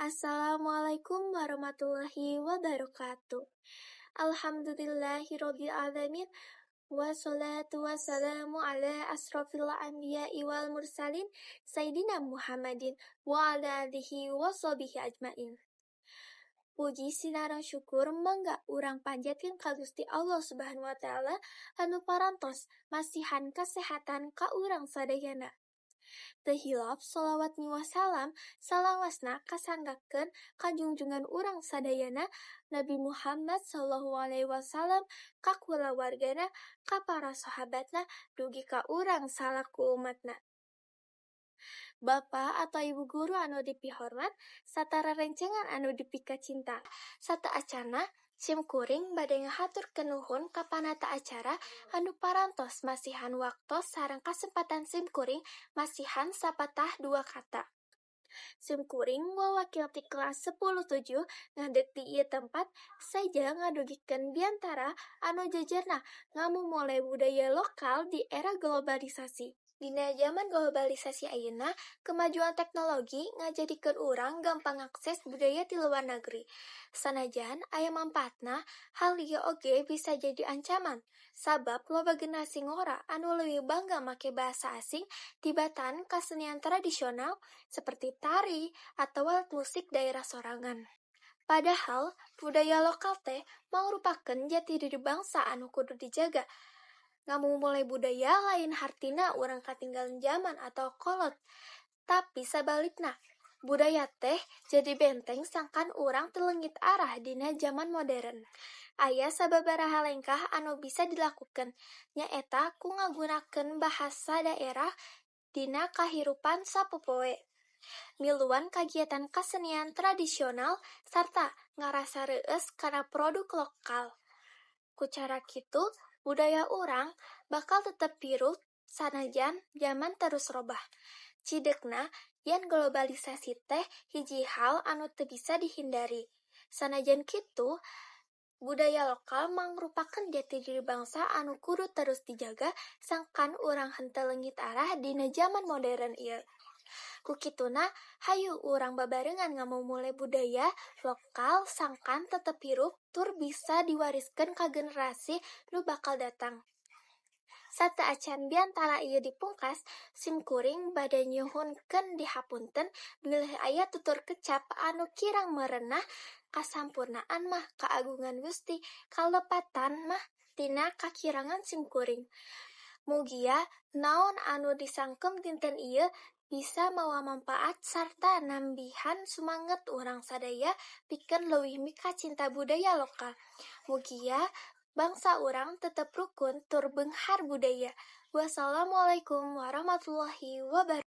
Assalamualaikum warahmatullahi wabarakatuh. Alhamdulillahirabbil alamin. Wassalatu wassalamu ala asrafil anbiya'i wal mursalin sayyidina Muhammadin wa ala alihi washabihi ajmain. Puji sinareng syukur mangga urang panjatkeun ka Gusti Allah Subhanahu wa taala anu parantos masihan kasehatan ka urang sadayana. Teu hilap sholawat miwah salam salawasna kasanggakeun ka junjungan urang sadayana Nabi Muhammad sallallahu alaihi wasallam, ka kulawargana, ka para sahabatna, dugi ka urang salaku umatna. Bapak atau Ibu guru anu dipihormat satara rencengan anu dipikacinta. Sateuacanna sim kuring bade ngahaturkeun nuhun ka panata acara anu parantos masihan waktos sareng kasempatan sim kuring masihan sapatah dua kata. Sim kuring wawakil ti kelas 10-7 ngadeg di ieu tempat seja ngadugikeun biantara anu jejerna ngamumule budaya lokal di era globalisasi. Dina jaman globalisasi ayeuna, kemajuan teknologi ngajadikeun urang gampang ngakses budaya ti luar negeri. Sanajan aya mangpaatna, hal ieu oge bisa jadi ancaman, sabab loba generasi ngora anu leuwih bangga make bahasa asing tibatan kasenian tradisional seperti tari atawa alat musik daerah sorangan. Padahal, budaya lokal teh mangrupakeun jati diri bangsa anu kudu dijaga. Ngamumule budaya lain hartina urang katinggalan jaman atau kolot, tapi sabalikna, budaya teh jadi benteng sangkan urang teu leungit arah dina jaman modern. Aya sababaraha lengkah anu bisa dilakukeun, nyaeta ku ngagunakeun bahasa daerah dina kahirupan sapopoe, miluan kagiatan kasenian tradisional sarta ngarasa reueus kana produk lokal. Ku cara kitu, budaya urang bakal tetep hirup sanajan jaman terus robah. Cidekna yen globalisasi teh hiji hal anu teu bisa dihindari. Sanajan kitu, budaya lokal mangrupakeun jati diri bangsa anu kudu terus dijaga sangkan urang henteu leungit arah dina jaman modern ieu. Ku kituna, hayu urang babarengan ngamumule budaya lokal sangkan tetep hirup tur bisa diwariskeun ka generasi nu bakal datang. Sateuacan biantara ieu dipungkas, sim kuring bade nyuhunkeun dihapunten bilih aya tutur kecap anu kirang merenah. Kasampurnaan mah kagungan Gusti, kalepatan mah tina kakirangan sim kuring. Mugia naon anu disangkem dinten ieu bisa mawa mangpaat sarta nambihan sumanget urang sadaya pikeun leuwih mikacinta budaya lokal. Mugia bangsa urang tetep rukun tur beunghar budaya. Wassalamualaikum warahmatullahi wabarakatuh.